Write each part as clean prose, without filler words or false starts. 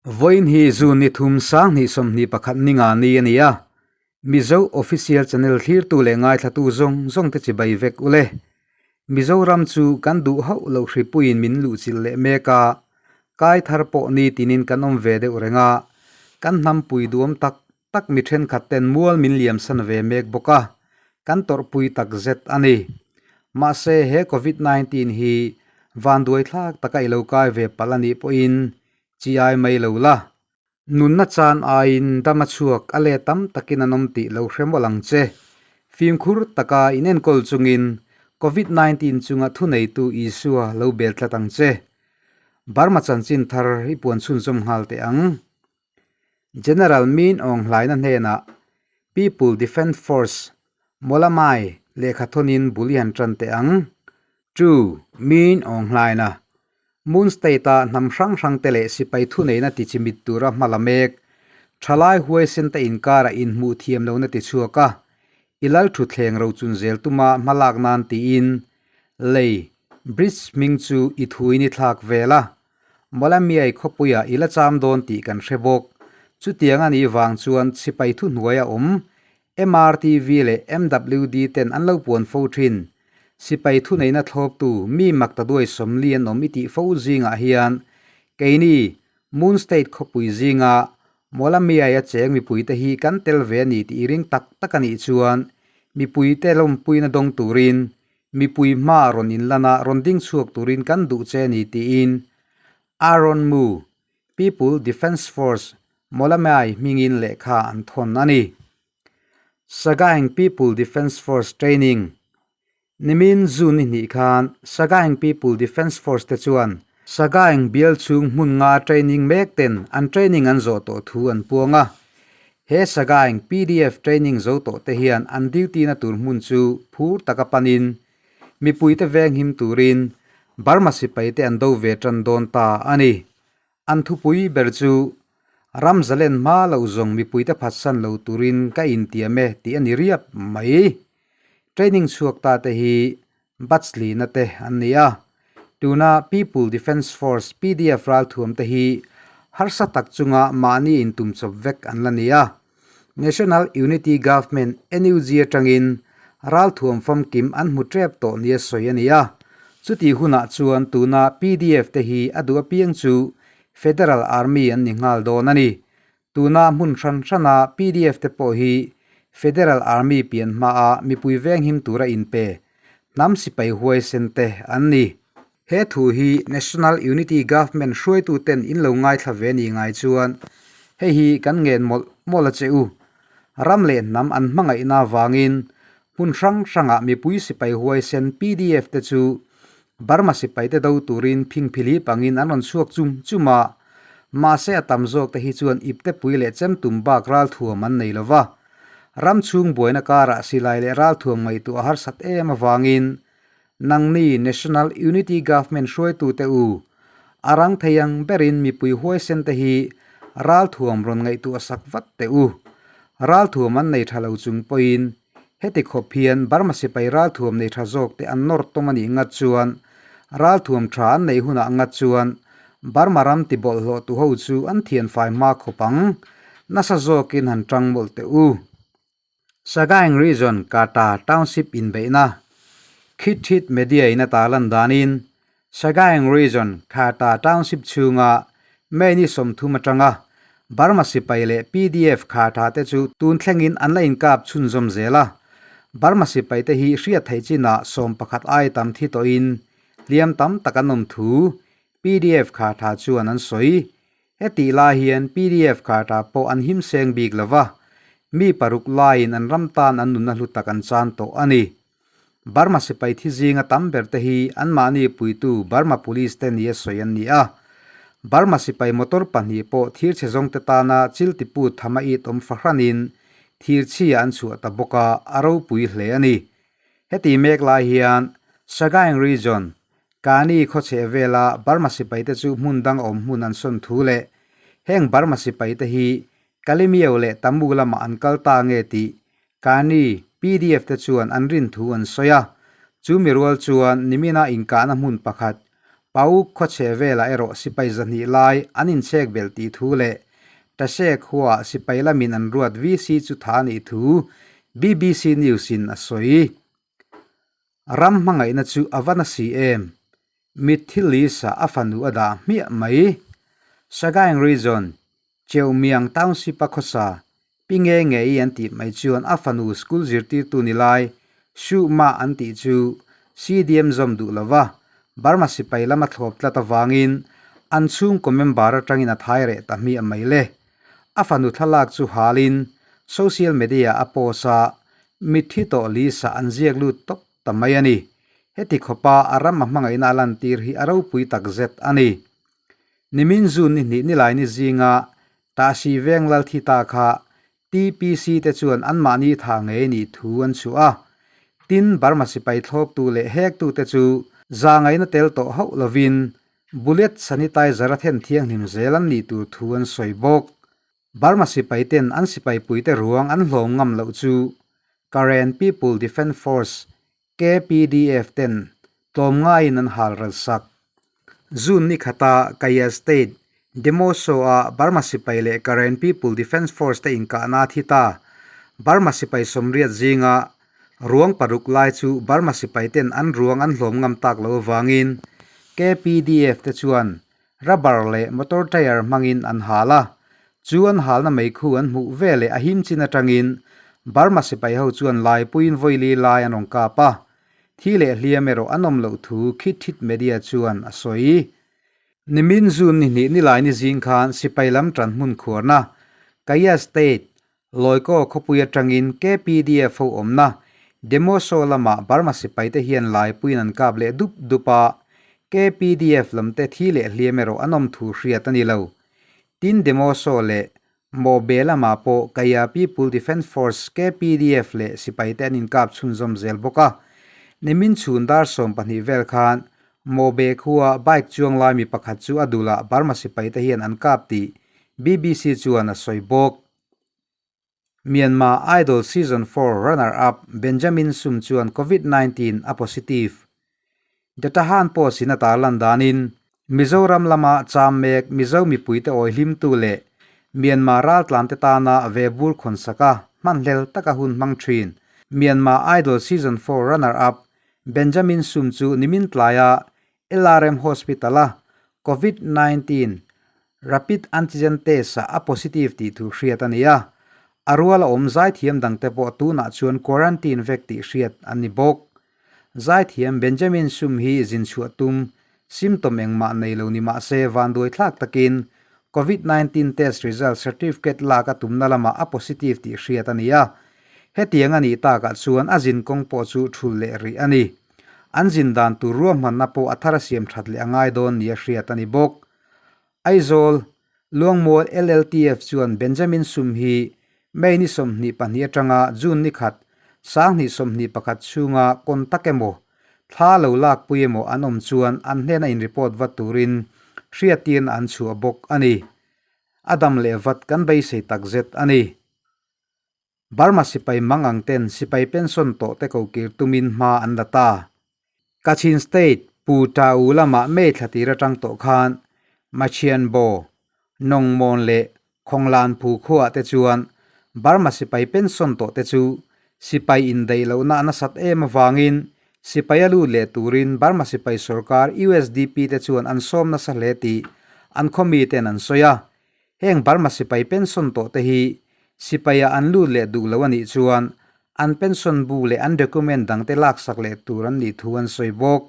Vawiin hi June ni thum 2021 ni nga ni a ni a, Mizo Official Channel thlirtu leh ngaithlatu zawng zawng te chibai vek ule. Mizoram chu kan duh hauh loh hripuiin min luhchilh leh mek a, kai thar pawh ni tinin kan awm ve deuh reng a, kan hnampui duam tak tak mi thenkhat ten mual min liam san ve mek bawk a, kan tawrhpui tak zet a ni. Mahse he Covid 19 hi vanduai thlak taka i lo kai ve palh a nih pawhin chi ai mai lo la. Nunna chan aiin dam a chhuak a let tam takin an awm tih lo hre mawlh ang che. Fimkhur taka inenkawl chungin Covid 19 chunga thuneitu Isua lo bel tlat ang che. Burma chanchin thar i puan chhunzawm nghal teh ang. General Min Aung Hlaina hnenah People Defence Force, Mawlamai, lehkha thawnin bul i han tan teh ang. Chu Min Aung Hlaina, Moon State-a hnam hrang hrangte leh sipai thuneihna tichimit tura hma la mek, thalai huaisen te inkarah inhmuh thiam lohna tichhuak a, i lal thutthleng rochun zel tuma hma lak nan tiin lei, bridge, hming chu i thuin i thlak vel a. Mawlamiai khawpuiah i la cham dawn tih kan hre bawk. Chutiang a nih vang chuan sipai thuhnuai a awm. MRTV leh MWD ten an lo puan fo thin. Sipai thuneihna thlawptu mi maktaduai 40 an awm i tih fo zingah hian keini Moon State khawpui zinga Mawlamiai a cheng mipuite hi kan tel ve a ni tih i ring tak tak a nih chuan mipuite lawmpuina dawng turin Mipui hma rawn inlan a, rawn ding chhuak turin kan duh che ni tiin Aaron Mu, People Defence Force, Mawlamai hmingin lehkha an thawn a ni. Sagaing People Defence Force Training Nimin June ni hnih khan Sagaing People Defence Force te chuan Sagaing bial chhung hmun nga training mek ten an training an zawh tawh thu an puang a. He Sagaing pdf training zo tawh te hian an duty na tur hmun chu phur taka panin mipuite venghim turin Burma sipai te an do ve tan dawn ta a ni. An thupui ber chu ram zalen hma loh zawng mipuite phatsan lo turin ka intiam e tih a ni riap mai. Training chhuak ta te hi batch lina te an ni a, tuna People Defence Force, pdf, ralthuam te hi harsa tak chunga mahni intum chawp vek an la ni a. National Unity Government, NUG, atangin ralthuam famkim an hmu tep tawh nia sawi a ni a. Chutih hunah chuan tuna pdf te hi a duh apiang chu Federal Army an ni nghal dawn a ni. Tuna hmun hran hrana pdf te pawh hi Federal Army pian hmaa mipui venghim tura inpe hnam sipai huaisen te an ni. He thu hi National Unity Government hruaituten in lo ngaithla ve ni ngai chuan hei hi kan ngen mawlh mawlh a che u. Ram leh hnam an hmangaihna avangin hmun hrang hrangah mipui sipai huaisen pdf te chu Burma sipaite do turin phingphili pangin an rawn chhuak chum chum a, mahse a tam zawk te hi chuan ipte pui leh chem tum bak ralthuam an nei lova. Ram chhung buaina karah silai leh ralthuam ngaihtuah a harsat em avangin nangni National Unity Government hruaitute u, a rang thei ang berin mipui huaisen te hi ralthuam rawn ngaihtuah sak vat teh u. Ralthuam an nei tha lo chung pawhin Heti khawp hian Burma sipai ralthuam nei tha zawk te an nawr tawm a nih ngat chuan ralthuam tha an neih hunah ngat chuan Burma ram ti bawlhhlawh tu ho chu an thian fai hma khawp ang. Nasa zawkin han tang mawlh teh u. Sagaing Region Kata Township inbeihna Khit Thit Media in a tarlan danin Sagaing Region, Kharta Township chhunga May ni 30 atanga Burma sipai leh pdf Khartha te chu tun thlengin an la inkap chhunzawm zel a. Burma sipai te hi hriat theih chinah 11 ai tam thi tawhin hliam tam tak an awm thu pdf Khartha chuan an sawi. Hetih lai hian pdf Khartha pawh an him seng bik lova, mi paruk laiin an ram tan an nunna hlu tak an chan tawh a ni. Burma sipai thi zinga tam ber te hi anmahni puitu Burma Police te nia sawi an ni a. Burma sipai motor pahnih pawh thirchhe zawng te tana chil tipu thama it awm fahranin thirchhia an chhuah ta bawk a, a ropui hle a ni. Heti mek lai hian Sagaing Region, Kani khawchheh vela Burma sipai te chu hmun dang awm hmun an sawn thu leh heng Burma sipai te hi Kalemyo leh Tamu lamah an kal ta nge tih Kani, pdf te chuan an rin thu an sawi a, chu mi rual chuan nimina inkahna hmun pakhat, Pauk khawchhe velah erawh sipai 200 lai an inchhek belh tih thu leh Tase khuaah sipai lamin an ruat VC chu tha a nih thu BBC News in a sawi. Ram hmangaihna chu a va na si em? Mitthi Lisa a fanu a dah hmiah mai. Sagaing Region, Cheumiang Township a khawsa Pi nge nge i an tih mai chuan a fanu school zirtirtu ni lai Shu Ma an tih chu CDM zawm duh lo va, Burma sipai lama thlawp tlat avangin an chhungkaw member atangin a thai reh ta hmiah mai le. A fanu thlalak chu halin social media a post a, mitthi tawh Lisa an ziak lut tawp ta mai a ni. Heti khawpa a ram a hmangaihna a lantir hi a ropui takzet a ni. Nimin June ni hnih nilai ni zinga Tahsi veng lal thi ta kha TPC te chuan anmahni tha ngei nih thu an chhuah a. Tin, Burma sipai thlawptu leh hektu te chu zangaina tel tawh hauh lovin bullet sanitizer a then thianghlim zel an nih tur thu an sawi bawk. Burma sipai ten an sipai puite ruang an hlawm ngam loh chu Karen People Defence Force, KPDF, ten tlawmngaiin an hal ral sak. June ni khata Kayah State, Demoso-a Burma sipai leh Karen People Defence Force te inkahna a thi ta. Burma sipai 80 zinga ruang paruk lai chu Burma sipai ten an ruang an hlawm ngam tak lo avangin KPDF te chuan rubber leh motor tyre hmangin an hal a. Chu an halna meikhu an hmuh veleh a him chin atangin Burma sipai ho chuan laipuiin vawili lai an rawn kap a. Thi leh hliam erawh an awm loh thu Khit Thit Media chuan a sawi. Nimin June ni hnih nilai ni zing khan sipai lam tan hmun khuarna Kayah State, Lawikaw khawpui atangin KPDF ho awmna Demoso lamah Burma sipai te hian laipuiin an kap leh dup dup a, KPDF lam te thi leh hliam erawh an awm thu hriat a ni lo. Tin Demoso leh Mawbe lamah pawh Kaya People Defence Force, KPDF, leh sipaite an inkap chhunzawm zel bawk a. Nimin chhun dar 12 vel khan Mawbe khua bike chuang lai mi pakhat chu a dulah Burma sipaite hian an kap tih BBC chuan a sawi bawk. Myanmar Idol Season 4 runner-up Benjamin Sum chuan Covid-19 a positive. Datahan post in a tarlan danin, Mizoram lama cham mek Mizo mipuite awi hlimtu leh Myanmar raltlante tana ve bur khawn saka hmanhlel taka hun hmang thin Myanmar Idol Season 4 runner-up Benjamin Sum chu nimin tlaia LRM Hospital-a Covid-19 Rapid Antigen Test-ah a positive tih thu hriat a ni a, a ruala awm zaithiam dangte pawh tunah chuan quarantine vek tih hriat an ni bawk. Zaithiam Benjamin Sum hi zin chhuah tum, symptom engmah nei lo ni mah se vanduai thlak takin Covid-19 test result certificate lak a tumna lamah a positive tih hriat a ni a. Hetiang a nih takah chuan a zin kawng pawh chu thul leh rih a ni. An zin dan tur ruahmanna pawh a thar a siam that leh a ngai dawn nia hriat a ni bawk. Aizawl, Luangmual LLTF chuan Benjamin Sum hi May ni 22 atanga June ni khat, 2021 chhunga contact emaw, thla lo lakpui emaw an awm chuan an hnena in report vat turin hriattirna an chhuah bawk a ni. A dam leh vat kan beisei takzet a ni. Burma sipai mang ang ten sipai pension tawh te ko kir tumin hma an la ta. Kachin State Pu Ta U lamah May thla tir atang tawh khan Machian Bo, Nongmawn leh Khawnglan Phu khuaah te chuan Burma sipai pension tawh te chu sipai indaih lohna a nasat em avangin sipai a lut leh turin Burma sipai sorkar USDP te chuan an sawm nasa hle tih an khawmi ten an sawi a. Heng Burma sipai pension tawh te hi sipaia an lut leh duh lo a nih chuan an pension bu leh an document dangte laksak leh tur an nih thu an sawi bawk.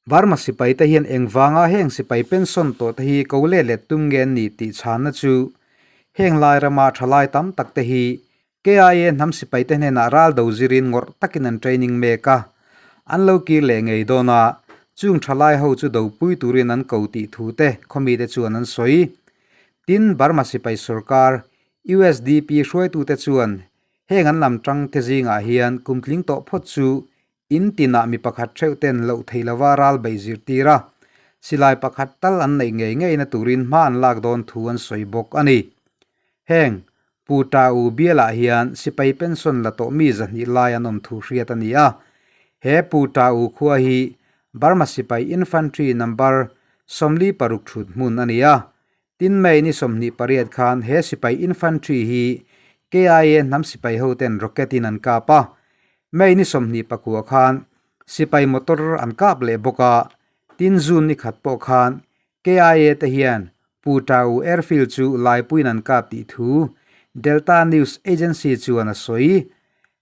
Burma sipai te hian engvanga heng sipai pension tawh te hi ko let leh tum nge an nih tih chhanna chu heng lai rama thalai tam tak te hi KIA hnam sipai te hnenah ral do zirin ngawrh takin an training mek a, an lo kir leh ngei dawn a, chung thalai ho chu dopui turin an ko tih thu te khawmi te chuan an sawi. Tin, Burma sipai sorkar USDP hruaitute chuan heng an lam tang te zingah hian kumtling tawh phawt chu in tinah mi pakhat theuh ten loh thei lova ral beih zirtir a, silai pakhat tal an neih ngei ngeina turin hma an lak dawn thu an sawi bawk a ni. Heng, Pu Ta U bialah hian sipai pension la tawh mi 200 lai an awm thu hriat a ni a. He Pu Ta U khua hi Burma sipai infantry number. 46 thut hmun a ni a. Tin May ni 28 khan he sipai infantry hi KIA hnam sipai hoten rocket in an kap a. May ni 29 khan sipai motor an kap leh bawk a. Tin June ni khat pawh khan KIA te hian Pu Tau Airfield chu laipuiin an kap tih thu Delta News Agency chuan a sawi.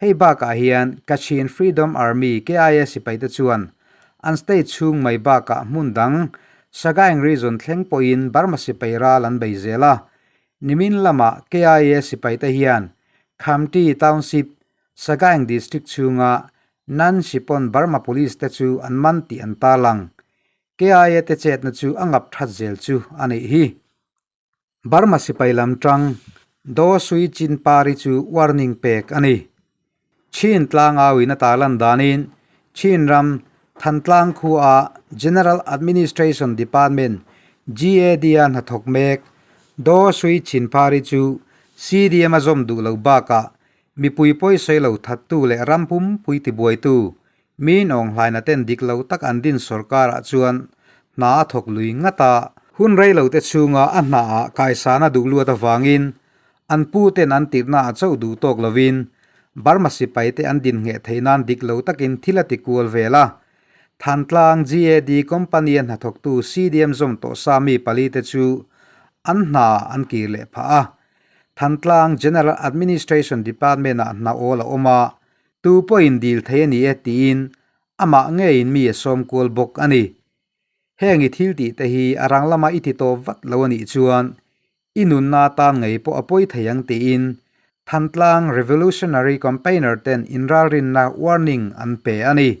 Hei bakah hian Kachin Freedom Army, KIA, sipaite chuan an state chhung mai bakah hmun dang Sagaing region thleng pawhin Burma sipai ral an bei zel a. Nimin lamah KIA sipaite hian Khamti Township, Sagaing District chhunga Nan Shipon Burma Police te chu an man tih an tarlang. KIA te chetna chu a ngap that zel chu a nih hi. Burma sipai lam tang Daw Sui Chin Pari chu warning pek a ni. Chin tlangauin a tarlan danin Chin ram Thantlang khua General Administration Department, GAD, a hnathawk mek Daw Sui Chin Pari chu CDM a zawm duh lo bakah mipui pawisawi lo thattu leh ram pumpui tibuaitu Mi nawnghlaina ten dik lo tak an din sorkarah chuan hna a thawk lui ngat a. Hun rei lo te chhunga a hna ah kaisana duh luat avangin an pu ten an tirhna ah chauh duh tawk lovin Burma sipai te an din ngheh theih nan dik lo takin thil a ti kual vel a. Thantlang GAD company a hnathawktu CDM zawm tawh sa mi pali te chu an hna ah an kir leh phah a. Thantlang General Administration Department ah hna awl a awm a, Tu pawhin dil thei a ni e tiin amah ngeiin mi a sawm kual bawk a ni. Heng i thil tih te hi a rang lama i ti tawp vat lo a nih chuan i nunna atan ngei pawh a pawi thei ang tiin Thantlang Revolutionary Campaigner ten inralrinna warning an pe a ni.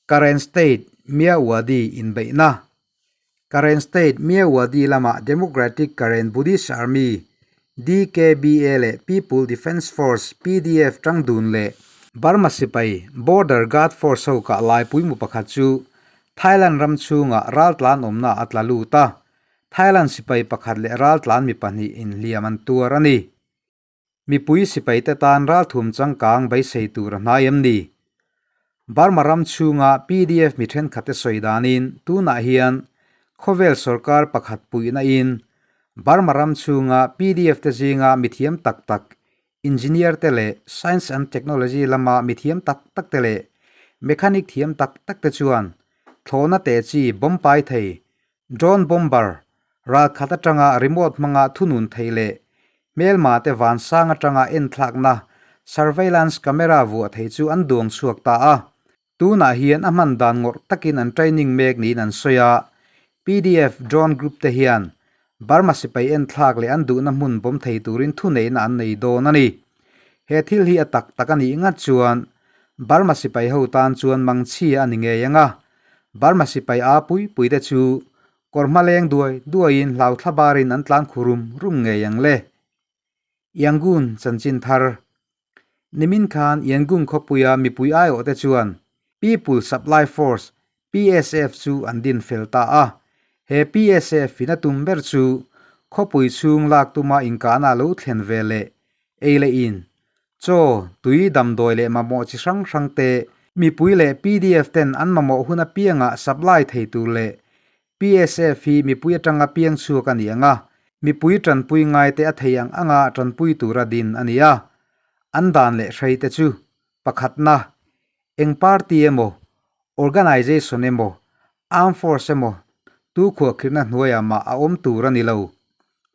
Karen State Myawaddy inbeihna Karen State Myawaddy lama Democratic Karen Buddhist Army, DKBA, leh People Defence Force, PDF, tang dun leh Burma sipai Border Guard Force ho kah lai puimu pakhat chu Thailand ram chhungah raltlan awmna a tla lut a, Thailand sipai pakhat leh raltlan mi pahnih inhliam an tuar a ni. Mipui sipaite tan ralthum changkang beisei tur a hnai em ni? Burma ram chhunga pdf mi thenkhatte sawi danin tunah hian khawvel sorkar pakhat puihna in Burma ram chhunga pdf te zinga mithiam tak tak engineer te leh science and technology lama mithiam tak tak te leh mechanic thiam tak tak te chuan thlawhna teh chi bomb pai thei Drone bomber, ralkhat atanga remote hmanga thunun theih leh hmelma te vansang atanga enthlakna surveillance camera vuah thei chu an duang chhuak ta a. Tunah hian a hman dan ngawrh takin an training mek niin an sawi a. Pdf drone group te hian Burma sipai enthlak leh an duhna hmun bawm thei turin thuneihna an nei dawn a ni. He thil hi a tak tak a nih ngat chuan Burma sipai ho tan chuan mangchhia a ni ngei ang a. Burma sipai a pui pui te chu kawr hma leng duai duaiin hlau thla barin an tlan khu rum rum ngei ang le. Yangon chanchin thar. Nimin khan Yangon khawpuia mipui aiawh te chuan People Supply Force, PSF, chu an din fel ta a. He PSF in a tum ber chu khawpui chhung lak tuma inkahna lo thlen ve leh ei leh in Chaw, tui, damdawi leh mamawh chi hrang hrang te, mipui leh pdf ten an mamawh hun apiangah supply thei tur leh PSF hi mipui atanga piang chhuak a ni ang a, mipui tanpui ngai te a thei ang anga tanpui tura din a ni a. An dan leh hrei te chu, pakhatna, eng party emaw, organization emaw, armed force emaw tu khuahkhirhna hnuaiah mah a awm tur a ni lo.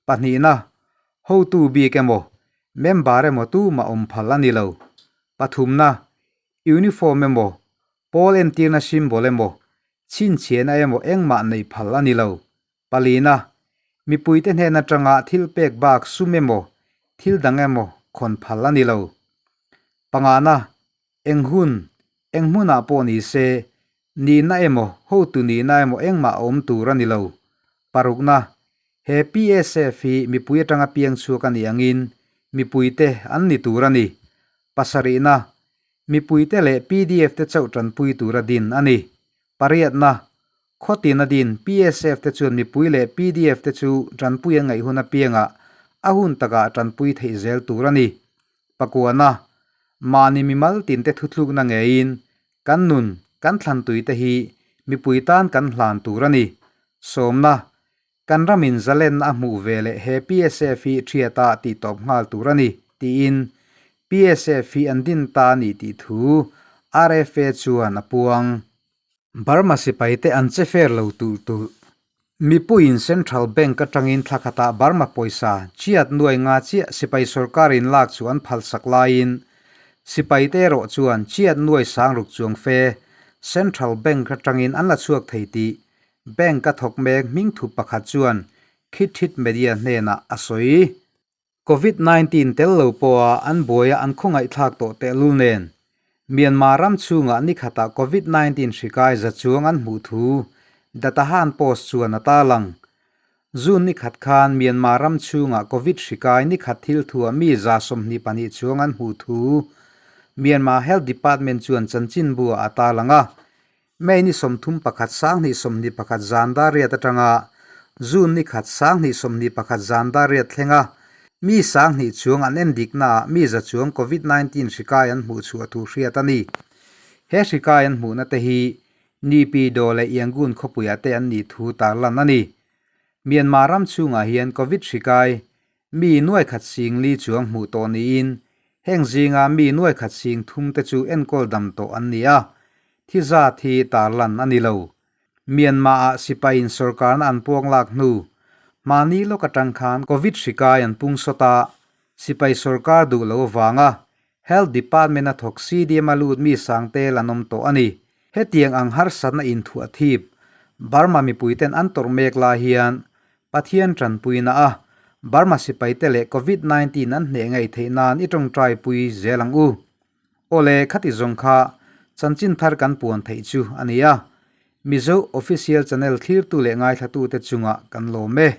Pahnihna, hotu bik emaw, member emaw tu mah awm phal a ni lo. Pathumna, uniform emaw, pawl entirna symbol emaw, chhinchhiahna emaw engmah nei phal a ni lo. Palina, mipuite hnen atanga thil pek bak sum emaw, thil dang emaw khawn phal a ni lo. Pangana, eng hun, eng hmunah pawh ni se, nihna emaw, hotu nihna emaw engmah a awm tur a ni lo. Parukna, he PSF hi mipui atanga piang chhuak a nih angin mipuite an ni tur a ni. Pasarihna, mipuite leh pdf te chauh tanpui tura din a ni. Pariatna, Khawtin a din PSF te chuan mipui leh pdf te chu tanpui an ngaih hun apiangah a hun takah tanpui theih zel tur a ni. Pakuana, mahni mimal tinte thuthlukna ngeiin kan nun, kan thlan tuite hi mipui tan kan hlan tur a ni. Sawmna, Kan ramin zalenna a hmuh ve leh he PSF hi thiata tihtawp nghal tur a ni, tiin PSF hi an din ta a ni tih thu RFA chuan a puang. Burma sipaite an che fer lo tulh tulh. Mipuiin Central Bank atangin thla khatah Burma pawisa chiat nuai nga chiah sipai sorkarin lak chu an phalsak laiin sipaite erawh chuan chiat nuai sang ruk chuang fe Central Bank atangin an la chhuak thei tih Bank a thawk mek hming thu pakhat chuan Khit Thit Media hnenah a sawi. Covid 19 tel lo pawha an buaia an khawngaihthlak tawh tehlul nen, Myanmar ram chhungah ni khatah Covid 19 hri kai za chuang an hmuh thu Datahan Post chuan a tarlang. June ni khat khan Myanmar ram chhungah Covid hri kai ni khat thil thuah mi 22 chuang an hmuh thu Myanmar Health Department chuan chanchinbu-ah a tarlang a. May ni 31 2021 zan dar riat atanga June ni khat 2021 zan dar riat thlenga mi 2000 chuang an en diknaah mi za chuang Covid 19 hri kai an hmuh chhuah thu hriat a ni. He hri kai an hmuhna te hi Naypyidaw leh Yangon khawpuiah te an nih thu tarlan a ni. Myanmar ram chhungah hian Covid hri kai Mi nuai khat sing li chuang hmuh tawh niin heng zinga mi nuai khat sing thum te chu enkawl dam tawh an ni a, thi zat hi tarlan a ni lo. Myanmar-ah sipaiin sorkarna an puang lak hnu, hmani lawk atang khan Covid hri kai an pung sawt a, sipai sorkar duh lo avanga Health Department-a thawk CDM-a lut mi sangte la nawm tawh a ni. Hetiang ang harsatna inthuah thip Burma mipuiten an tawrh mek lai hian Pathian tanpuina a Burma sipaite leh Covid 19 an hneh ngaih theih nan i tawngtai pui zel ang u. Awle khati zawng kha chanchin thar kan puan theih chu a ni a. Mizo Official Channel thlirtu leh ngaithlatute chungah kan lawm e.